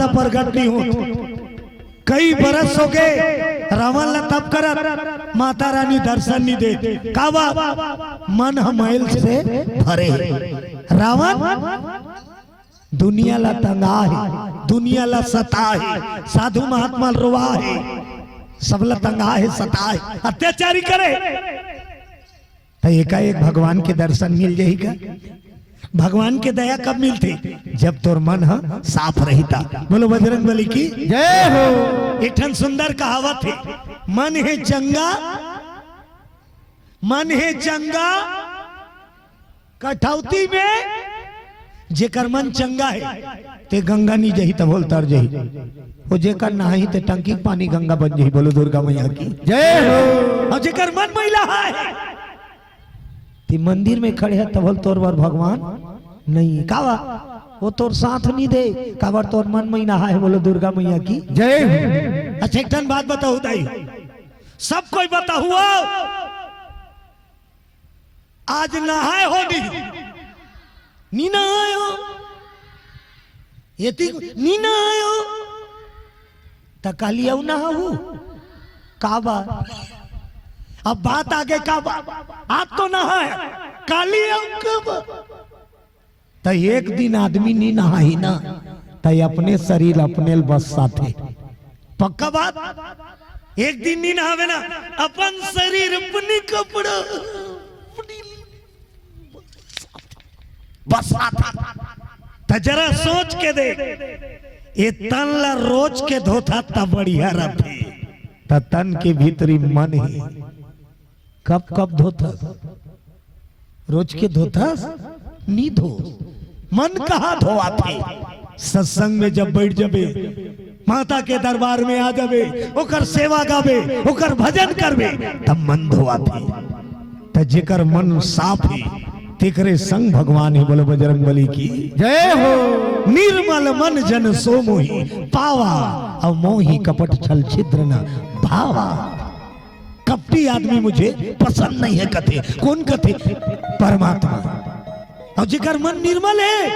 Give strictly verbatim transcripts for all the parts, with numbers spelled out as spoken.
प्रगट नहीं होत। कई बरस हो गए रावण ला तप करत, माता रानी दर्शन नहीं देत। का बात? मन ह मैल से भरे हे। रावण दुनिया ला तंगा हे, दुनिया ला सता हे, साधु महात्मा रोवा हे, सब ला तंगा हे, सता हे, अत्याचारी करे। त एकाएक भगवान के दर्शन मिल जाही का? भगवान के दया कब मिलथे? जब तोर मन ह साफ रही त। बोलो बजरंग बली की जय हो। एक ठन सुंदर कहावत हे, मन हे चंगा, मन हे चंगा कठौती में। जेकर मन चंगा हे ते गंगा नी जही, तभो ल तर जही। ओ जेकर नहाही ते टंकी के पानी गंगा बन जही। बोलो दुर्गा मैया की जय हो। अउ जेकर मन मैला हे ते मंदिर में खड़े हे, तभो ल तोर बर भगवान नहीं हे। काबर? ओ तोर साथ नहीं दे, काबर? तोर मन मैला हे। बोलो दुर्गा मैया की जय हो। अच्छा, एक ठन बात बताहूं दाई, सब कोई बताहूं, आज नहाए हो नी, नी नहाए हो, एती नी नहाए हो, त काली अउ नहाहू? काबर? अब बात आगे काबर? आज तो नहाए, काली अउ काबर? त एक दिन आदमी नी नहाही ना, त अपने शरीर अपने ल बस्साथे। पक्का बात? एक दिन नी नहावे ना, अपन शरीर, अपनी कपड़ा, अपनी बस्साथे। त जरा सोच के देख, ए तन ला रोज के धोथा त बढ़िया रथे। त तन के भीतरी मन हे, कब कब धोथस? रोज के धोथस? नी धो। मन कहाँ धोआथे? सत्संग में जब बैठ जबे, माता के दरबार में आ जबे, ओकर सेवा गाबे, ओकर भजन करबे, तब मन धोआथे। त जेकर मन साफ हे, तेकरे संग भगवान हे। बोलो बजरंग बली की जय हो। निर्मल मन जन सो मोहि पावा, अउ मोहि कपट छल छिद्र न भावा। कपटी आदमी मुझे पसंद नहीं है कथे। कोन कथे? परमात्मा। अउ जेकर मन निर्मल हे,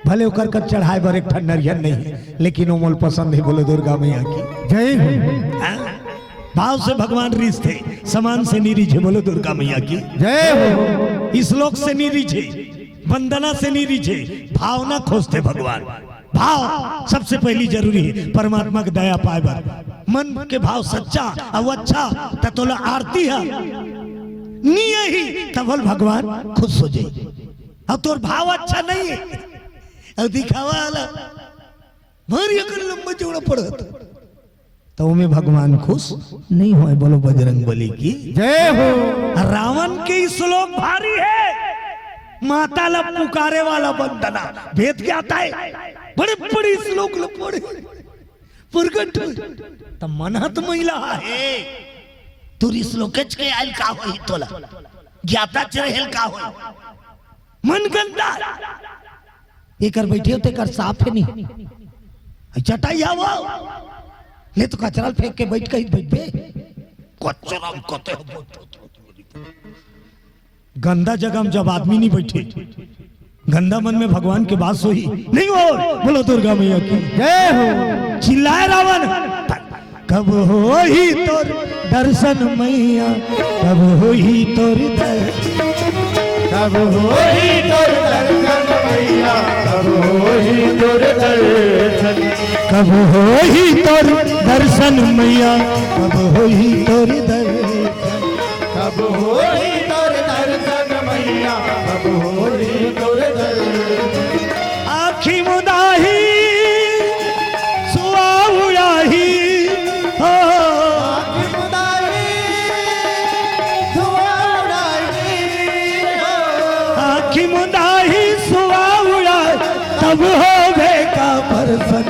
भले ओकर कर चढ़ाए बर एक ठन नरियर नहीं हे, लेकिन ओ मोल पसंद हे। बोलो दुर्गा मैया की जय हो। हाँ? भाव से भगवान रिझथे, सामान से नी रिझे। बोलो दुर्गा मैया की जय हो। श्लोक से नी रिझे, वंदना से नी रिझे, भावना खोजथे भगवान। भाव सबसे पहली जरूरी हे परमात्मा के दया पाए बर। मन के भाव सच्चा अउ अच्छा, त तोला आरती ह नी आही, तभो ल भगवान खुश हो जाही। अउ तोर भाव अच्छा नहीं हे, अउ दिखावा वाला भारी अकन लंबा चौड़ा पढ़त, त ओमे भगवान खुश नहीं होय। बोलो बजरंग बली की जय हो। रावण के श्लोक भारी हे, माता ला पुकारे वाला वंदना, वेद ज्ञाता हे, बड़े बड़े श्लोक ल पढ़े, प्रगट होय। त मन ह त मैला हे, तोर श्लोकेच के आयल का होही तोला, ज्ञाता च रहेल का होही, मन गंदा। एकर बैठे हो तेकर साफ हे नहीं। चटाई हवा ले तो कचरा ल फेंक के बैठ, कहीं बैठबे। कचरा में कते हो बैठो। गंदा जगह में जब आदमी नहीं बैठे, गंदा मन में भगवान के बास होही नहीं होय। बोलो दुर्गा मैया की जय हो। चिल्लाए रावण, कब होही तोर दर्शन मैया, कब होही तोर दर्शन। कब होही तोर दर्शन मैया, कब होही तोर दर्शन। कब होही तोर दर्शन मैया, कब होही तोर दर्शन। कब होही तोर दर्शन मैया, कब होही तोर दर्शन। आँखी मुंदाही, सुआ उड़ाही, हो। आँखी मुंदाही, सुआ उड़ाही, हो। आँखी मुंदाही, सुआ उड़ाही, तब होबे का परसन।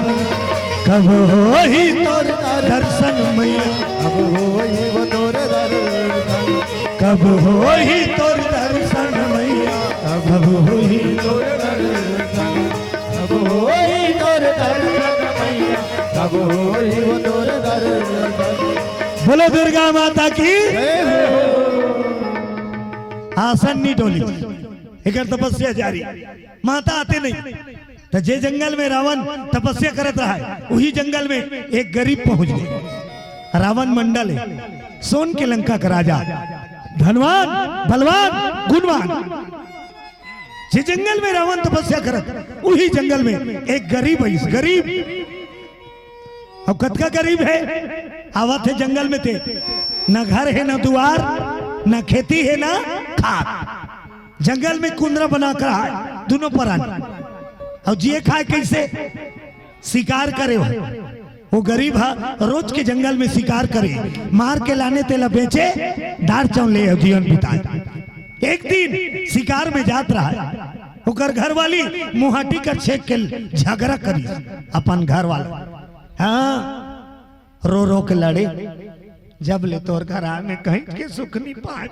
कब होही तोर दर्शन मैया, कब होही वो तोर दर्शन। कब होही तोर दर्शन मैया, कब होही तोर दर्शन। कब होही तोर दर्शन मैया, कब होही वो तोर दर्शन। बोलो दुर्गा माता की। जय हो। आसन नहीं डोली, एकर तपस्या जारी, माता आते नहीं। त जे जंगल में रावण तपस्या करत रहा है, उही जंगल में एक गरीब पहुंच गए। रावण मंडल है, सोन के लंका का राजा, धनवान, बलवान, गुणवान। जे जंगल में रावण तपस्या करत, उही जंगल में एक गरीब है। गरीब, अब कतका गरीब है, आवत है जंगल में ते, न घर है, न दुआर, न खेती है, न खार। जंगल में कुंदरा बना कर है दोनों परान। अउ जिए खाए कैसे? शिकार करे हो। वो गरीब हा, रोज के जंगल में शिकार करे, मार के लाने तेला बेचे, दार चाउर ले जीवन बिताए। एक दिन शिकार में जात रहा, ओकर घरवाली मुहाटी का छेक के झगड़ा करी अपन घर वाला। हाँ, रो रो के लड़े, "जब ले तोर घर आए में कहीं के सुख नहीं पाए,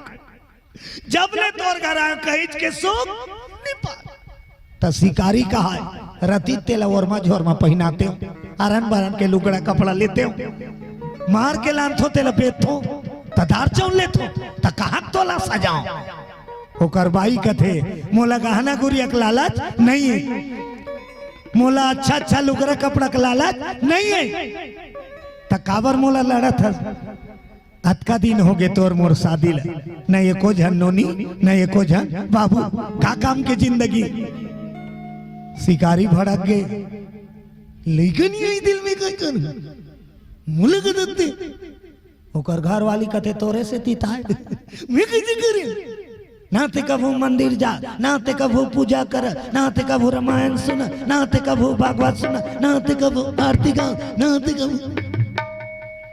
जब ले तोर घर आए कहीं के सुख नहीं पाए।" त शिकारी कहा है, "रति तेला ओरमा झोरमा पहिनाते हो, अरन बरन के लुगड़ा कपड़ा लेते हो, मार के लानथो तेला बेचथो, त दार चाउर लेथो, त कहाँ तोला सजाओ?" ओकर बाई कथे, "मोला गहना गुरिया के लालच नहीं है, मोला अच्छा अच्छा लुगड़ा कपड़ा के लालच नहीं है, त काबर मोला लड़त हस? अतका दिन हो गे तोर मोर शादी ल, न एको झन नोनी, न एको झन बाबू, का काम के जिंदगी?" शिकारी भड़क गे, "लइका नहीं आई दिल में, का करूं? मुलक दत्ते।" ओकर घर वाली कथे, "तोरे से तिताए।" "मैं कैसे करें? ना ते कभू मंदिर जा, ना ते कभू पूजा कर, ना ते कभू रामायण सुन, ना ते कभू भागवत सुन, ना ते कभू आरती गा, ना ते कभू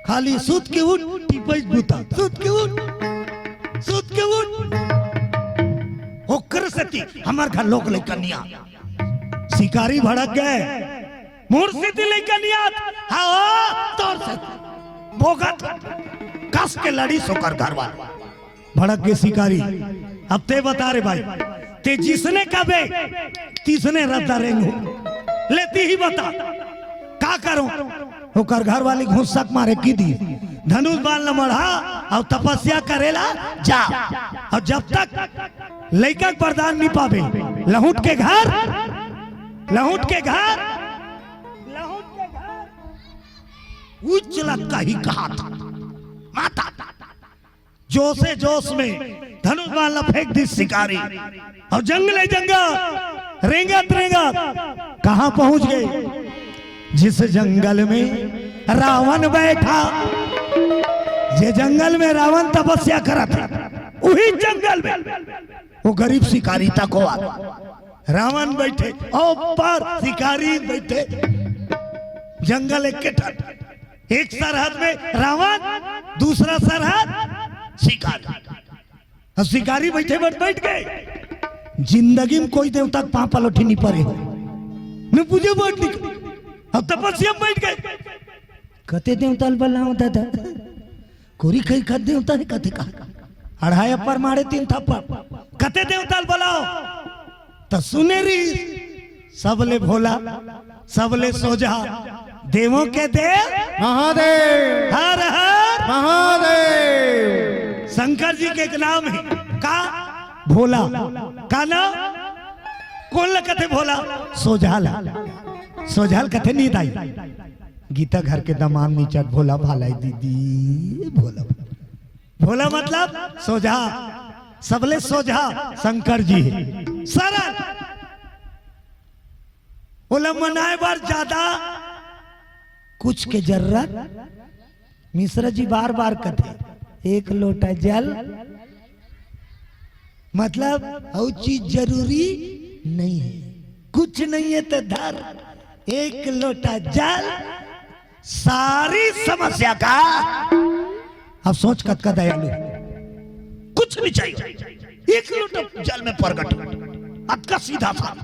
खाली सुत के उठ, टिपई बुता, सुत के उठ, सुत के उठ।" ओकर सेती हमर घर लोग लइका निया। शिकारी भड़क गए, "मोर सेती लइका निया, हाँ, तोर सेती।" भोगत कस के लड़ी सोकर घर वाला। भड़क के शिकारी, "अब ते बता रे भाई, ते जिसने कबे तिसने रद्दा रेंगू, लेती ही बता, का करूं?" ओकर घर वाली घुसक मारे की दी, "धनुष बाण ल मढ़ा अउ तपस्या करेला जा, अउ जब तक लइका के वरदान नहीं पाबे, लहुट के घर, लहुट के घर, लहुट के घर।" उचलत कही कहा था, माता जोशे जोश में धनुष बाण ला फेंक दी शिकारी, अउ जंगले जंगल रेंगत रेंगत कहाँ पहुंच गए? जिस जंगल में रावण बैठा, जे जंगल में रावण तपस्या करत है, उही जंगल में वो गरीब शिकारी तको आ। रावण बैठे, ओ पार शिकारी बैठे, जंगल एक के ठन, एक सरहद में रावण, दूसरा सरहद शिकारी। अब शिकारी बैठे बर बैठ गए। जिंदगी में कोई देवता के पांव पलोठी नहीं परे हो, न पूजे पाठ नहीं करे। अब तपस्या में बैठ गए। कते देवता ल बलाओ दादा, कोरी खई खत देवता है कते का, अढ़ाई अप्पर मारे तीन थप्पड़। कते देवता ल बलाओ, त सुने रही, सबले भोला, सबले सोझा, देवों के देव महादेव। हर हर महादेव। शंकर जी के एक नाम है, का? भोला। का नाम? कोन ल कथे भोला? सोझा ल। सोझा ल कथे नहीं दाई। गीता घर के दमान निचट भोला भाला दीदी, भोला। भोला मतलब सोझा, सबले सोझा शंकर जी है। सरल, ओला मनाए बर ज्यादा कुछ के जरूरत। मिश्रा जी बार बार कथे, "एक लोटा जल।" मतलब, अउ चीज जरूरी नहीं है, कुछ नहीं है तो धर एक लोटा जल, सारी समस्या का। अब सोच कतका दयालु, कुछ नहीं चाहिए, एक लोटा जल में प्रगट, अतका सीधा था।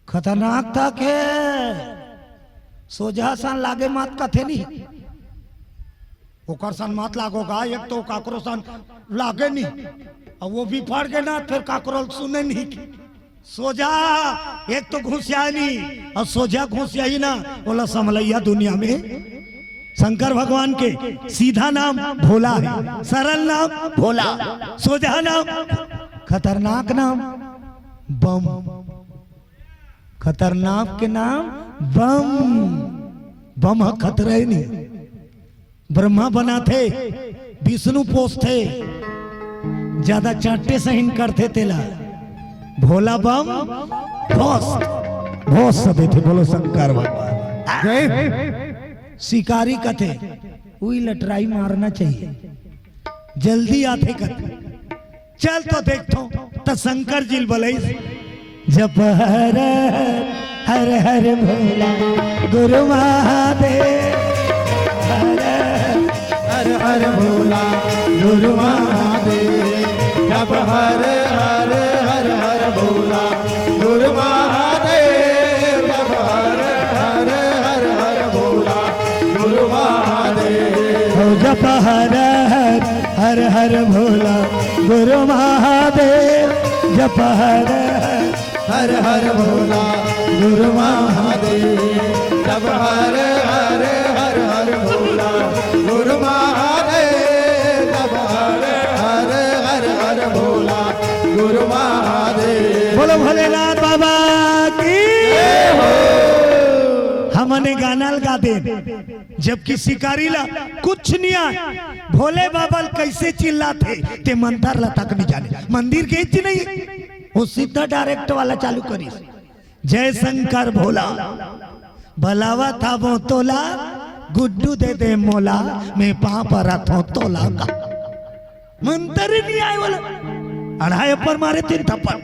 खतरनाक था के सोझा सन लागे मत कथे नहीं, ओकर सन मत लागो गा, एक तो काकरो सन लागे नहीं, अब वो भी पड़ गए ना, फिर काकरो सुने नहीं। सोझा एक तो घुसिया नहीं, और सोझा घुसिया ही ना, बोला समलैया दुनिया में शंकर भगवान के सीधा नाम भोला है, सरल नाम भोला, सोझा नाम, खतरनाक नाम बम। खतरनाक के नाम बम। बम ह खतरा ही नहीं। ब्रह्मा बनाथे, विष्णु पोसथे, ज्यादा चांटे सहिन करथे तेला। भोला बम भोस, भोस देथे। बोलो शंकर भगवान। जय। शिकारी कथे, उई लटराई मारना चाहिए, जल्दी आथे कथे। चल तो देखथों, त शंकर जी ल बलइस, जप हर हर हर भोला गुरु महादेव, हर हर हर भोला गुरु महादेव, जप हर हर हर हर भोला गुरु महादेव, जप हर हर हर हर भोला गुरु महादेव। हो जप हर हर हर हर भोला गुरु महादेव, जप हर हर हर हर भोला गुरु महादेव, जप हर हर हर हर भोला गुरु महादेव, जप हर हर हर हर भोला गुरु महादेव। बोलो भोलेनाथ बाबा की। जय हो। हमने गाना लगा दे, जबकि शिकारी ला कुछ नहीं आए। भोले बाबा ल कैसे चिल्लाथे, ते मंतर ला तक नहीं जाने। मंदिर के ही नहीं, वो सीधा डायरेक्ट वाला चालू करिस। जय शंकर भोला, बलावत हवों तोला, गुड्डू दे दे मोला, मैं पाँव परत हों तोला का। मंतर ही नहीं आए बोला। अढ़ाई ऊपर मारे तीन थप्पड़।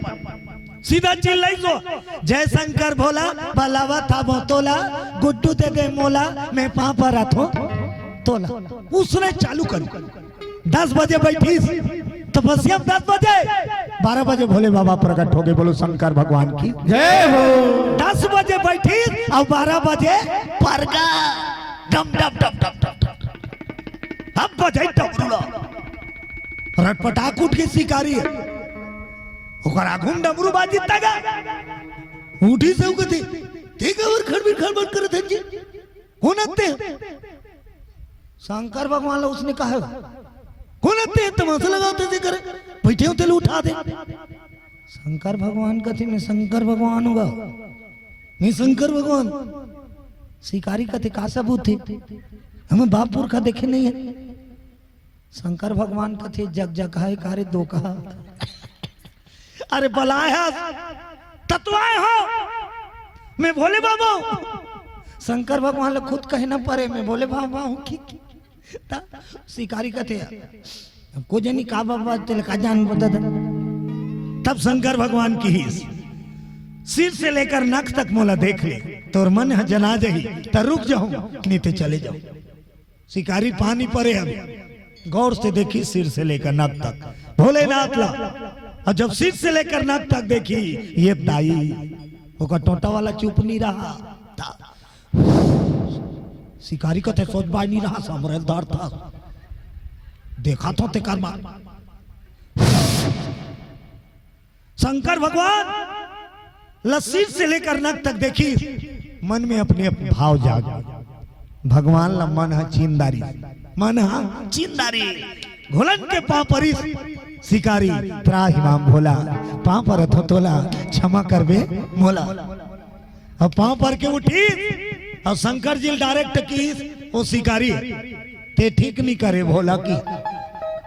सीधा चिल्लाइस वो, जय शंकर भोला, बलावत हवों तोला, गुड्डू दे दे मोला, मैं पाँव परत हों तोला। उसने चालू करी। दस बजे बैठिस तपस्या में, दस बजे, बारह बजे भोले बाबा प्रकट हो गए। बोलो शंकर भगवान की। जय हो। दस बजे बैठिस अउ बारह बजे परगा। डम डम डम डम डम डम। अब बजे डमरू ला। रटपटाक उठ के शिकारी हे। ओकर आगू में डमरू बाजिस तगा। उठिस अउ कथे, "ते काबर खड़बिड़ खड़बड़ करत हस जी? कोन अते?" शंकर भगवान ला उसने कहा, "कोन अते? तमाशा लगावत हे तेकर। बैठे हों तेला उठा दे।" शंकर भगवान कथे, "मैं शंकर भगवान हों गा। मैं शंकर भगवान।" शिकारी कथे, "का सबूत हे? हमर बाप पुरखा देखे नहीं हे।" शंकर भगवान कथे, "जग जग है का रे दो कहा?" अरे बलाय हस, त तो आय हों, मैं भोले बाबा हों। शंकर भगवान ला खुद कहे ना परे, मैं भोले बाबा हों कि, कि, त शिकारी कथे, "अब को जनी का बाबा, तेला का जान बता दा।" तब शंकर भगवान किहिस, "सिर से लेकर नख तक मोला देख ले, तोर मन ह जना जही, त रुक जाहूं, नहीं ते चले जाहूं।" शिकारी पानी परे हवे, गौर से देखिस सिर से लेकर नख तक भोलेनाथ ला। अउ जब सिर से लेकर नख तक देखिस, ये दाई, ओकर टोंटा वाला चुप नहीं रहा। ता-, शिकारी कथे, "सोच बाय नहीं रहा, समरेल धर था। देखा तो तेकर मार।" शंकर भगवान ला सिर से लेकर नख तक देखिस, मन में अपने अपने भाव जाग। भगवान ला मन ह चिन्ह डारिस, मन ह चिन्ह डारिस। घोलन के पांव परिस शिकारी, "त्राहि माम भोला, पांव परत हों तोला, क्षमा करबे मोला।" अब पांव पर के उठिस अउ शंकर जी ल डायरेक्ट किहिस, "ओ शिकारी, ते ठीक नहीं करे भोला की।"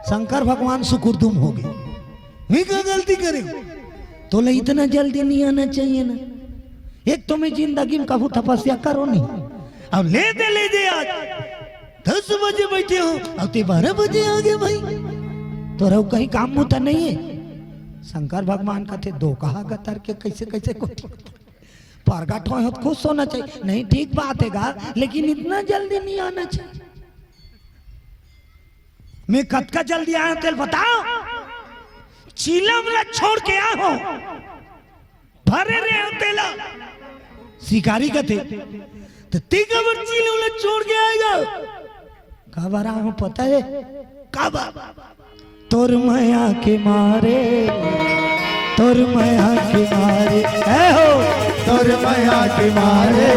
शंकर भगवान सुकुरदुम हो गए। "मैं का गलती करे? तोला इतना जल्दी नहीं आना चाहिए ना। एक तो मैं जिंदगी में कभू तपस्या करों नहीं, अउ ले दे ले दे आज दस बजे बैठे हों अउ ते बारह बजे आ गे भाई। तोर अउ कहीं काम मुता नहीं हे?" शंकर भगवान कथे, "दो कहा गतर के कैसे कैसे को प्रगट होय हों त खुश होना चाहिए।" "नहीं, ठीक बात हे गा, लेकिन इतना जल्दी नहीं आना चाहिए।" "मैं कतका जल्दी आय हों तेला बताव, चिलम ला छोड़ के आय हों, भरे रहेंव तेला।" शिकारी कथे, "त ते काबर चिलम ला छोड़ के आय गा?" "काबर आय हों पता हे?" "काबर?" "तोर मया के मारे, तोर मया के मारे, ए हो, तोर मया के मारे,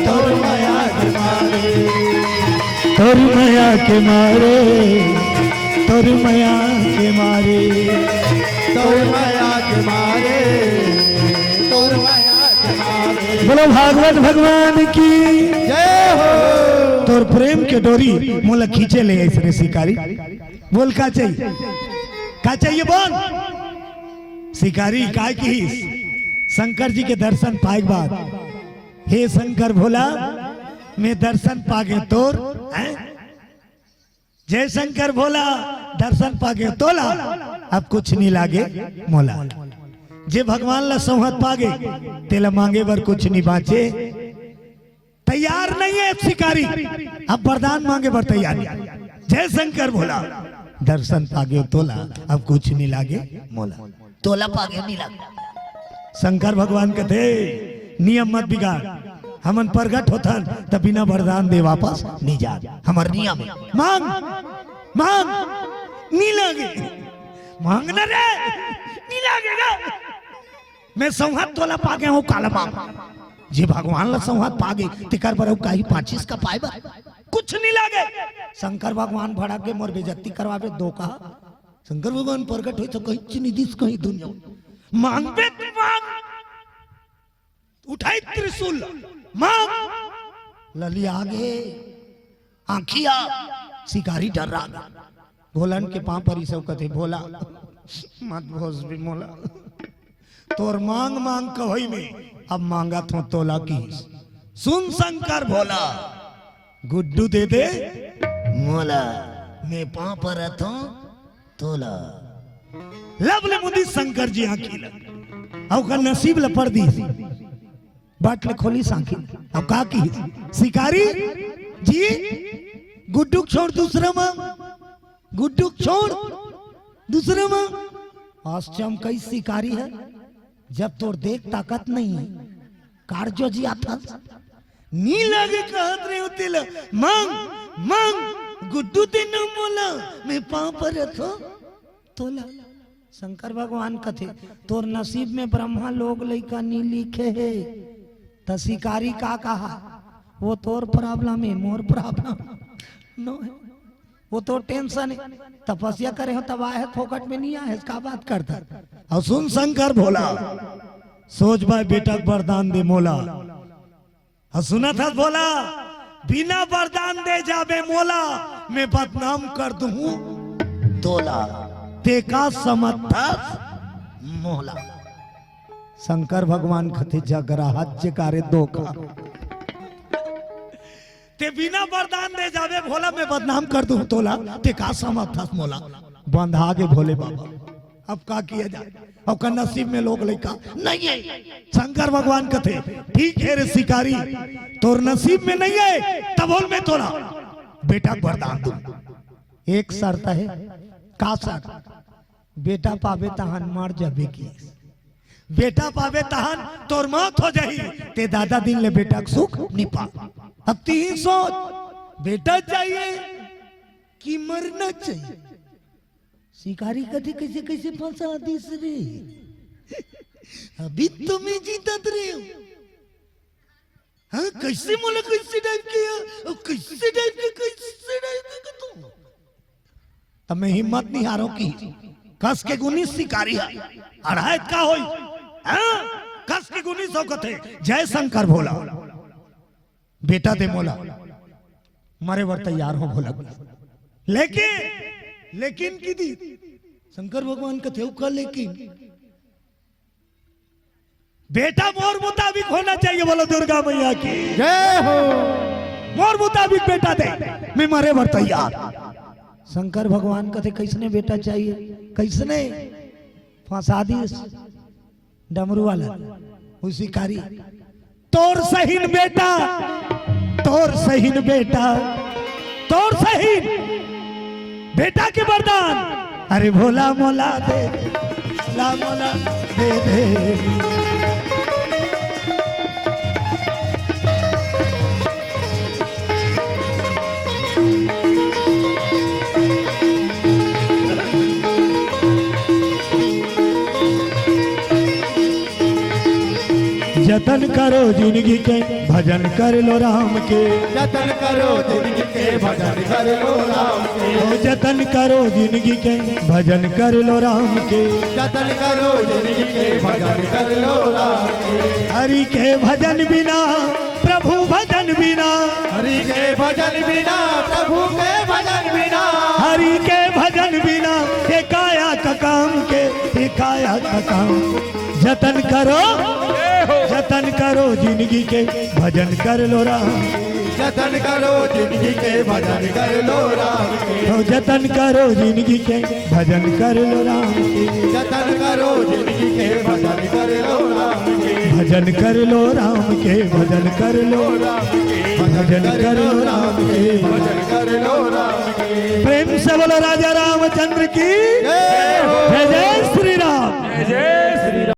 तोर मया के मारे, तोर मया के मारे, तोर मया के मारे, तोर मया के मारे, तोर मया बोलो भागवत भगवान की जय हो। तोर प्रेम के डोरी मोला खींचे ले आइस रे शिकारी। बोल का चाहिए, का चाहिए बोल। शिकारी का किहिस? शंकर जी के दर्शन पाए के बाद, हे शंकर भोला, मैं दर्शन पागे तोर, हैं? जय शंकर भोला, दर्शन पागे तोला, अब कुछ नहीं लागे मोला। जे भगवान ला सौंहत पागे, तेला मांगे बर कुछ नहीं बांचे। तैयार नहीं है शिकारी, अब वरदान मांगे बर तैयार नहीं। जय शंकर भोला, दर्शन पागे तोला, अब कुछ नहीं लागे मोला। तोला पागे नहीं लागे। शंकर भगवान कथे, नियम मत बिगाड़, हमन प्रगट होथन त बिना वरदान दे वापस नहीं जात, हमर नियम है। मांग, मांग, नहीं लागे, मांग ना रे, नहीं लागेगा। मैं सौंहत तोला पागे हूँ, काला मांग। जे भगवान ला सौंहत पागे, तेकर बर अउ काही पाचिस का पाए बर कुछ नहीं लागे। शंकर भगवान भड़क के मोर बेइज्जती करवावे दो का। शंकर भगवान प्रगट होई तो कहीं चिन्ह दिस कहीं दुनिया। मांगबे त मांग, उठाई त्रिशूल, मांग। ललिया आगे, आंखिया, शिकारी डर्रा गे। भोलन के पांव परी से कथे, भोला, मत भोज भी मोला। तोर मांग मांग कहोई में, अब मांगत हों तोला की। सुन शंकर भोला, गुड्डू दे दे मोला, मैं पांव परत हों तोला। लब ले मुंदी शंकर जी आंखी ला, अउ का नसीब ला पड़ दी, बाट ले खोली आंखी। अब का की शिकारी जी, गुड्डू छोड़ दूसरा मांग, गुड्डू छोड़ दूसरा मांग। आश्चर्य कई शिकारी है, जब तोर देख ताकत नहीं है, कार्यो जी आता। नी लागे कहत रहे होते ला, मांग, मांग, गुड्डू दे ना मोला, मैं पांव परत हों तोला। शंकर भगवान कथे, तोर नसीब में ब्रह्मा लोग लइका नी लिखे हे। त शिकारी का कहा, वो तोर प्रॉब्लम है, मोर प्रॉब्लम नो है। वो तो टेंशन है, तपस्या करे हो तब आए है, फोकट में नहीं आए है, इसका बात करता। अउ सुन शंकर भोला, सोच बाय बेटा के वरदान दे मोला। अउ सुनत हस भोला, बिना वरदान दे जाबे मोला, मैं बदनाम कर दूं तोला। ते का समझथस मोला? शंकर भगवान कथे, जगराहत जे करे धोखा। ते बिना वरदान दे जाबे भोला, मैं बदनाम कर दूं तोला, ते का समझथस मोला? बंधा गे भोले बाबा, अब का किया जाए? ओकर नसीब में लोग लइका नहीं है। शंकर भगवान कथे, ठीक है रे शिकारी, तोर नसीब में नहीं है, तब बोल मैं तोला बेटा के वरदान दूं। एक शर्त है। का शर्त? बेटा पाबे तहन मर जाबे की। बेटा पाबे तहन तोर मौत हो जाही, ते जादा दिन ले बेटा के सुख नी पा। अब तीन सोच, बेटा चाहिए कि मरना चाहिए? शिकारी कथे, कैसे कैसे फंसा दिस रे। अभी तो मैं जीतत रहे हूँ। हाँ, कैसे मोला, कैसे टाइप के है? और कैसे टाइप के, कैसे टाइप के तू? तब मैं हिम्मत नहीं हारो की। कस के गुनी शिकारी है। अड़ायत का होई? हाँ? कस के गुनी सौ कथे। जय शंकर भोला। बेटा दे मोला। मरे बर तैयार हो भोला। लेकिन, लेकिन की दी? शंकर भगवान कथे, "का लेकिन?" बेटा मोर मुताबिक होना चाहिए, बोलो दुर्गा मैया की। जय हो। मोर मुताबिक बेटा दे, मैं मरे बर तैयार। शंकर भगवान कथे, "कैसने बेटा चाहिए? कैसने?" फंसा दिस डमरू वाला, वो शिकारी। तोर सहीन बेटा, तोर सहीन बेटा, तोर सहीन बेटा के वरदान। अरे भोला मोला दे दे, भोला मोला दे दे। जतन करो जिनगी के, भजन कर लो राम के। जतन करो जिनगी के, भजन कर लो राम के। ओ जतन करो जिनगी के, भजन कर लो राम के। जतन करो जिनगी के, भजन कर लो राम के। हरि के भजन बिना, प्रभु भजन बिना। हरि के भजन बिना, प्रभु के भजन बिना। हरि के भजन बिना, ये काया का काम के, ये काया का काम। जतन करो, जतन करो जिनगी के, भजन कर लो राम। जतन करो जिनगी के, भजन कर लो राम के। ओ जतन करो जिनगी के, भजन कर लो राम के। जतन करो जिनगी के, भजन कर लो राम के। भजन कर लो राम के, भजन कर लो। भजन कर लो राम के, भजन कर लो राम के। प्रेम से बोलो राजा रामचंद्र की जय हो। जय जय श्री राम। जय जय श्री राम।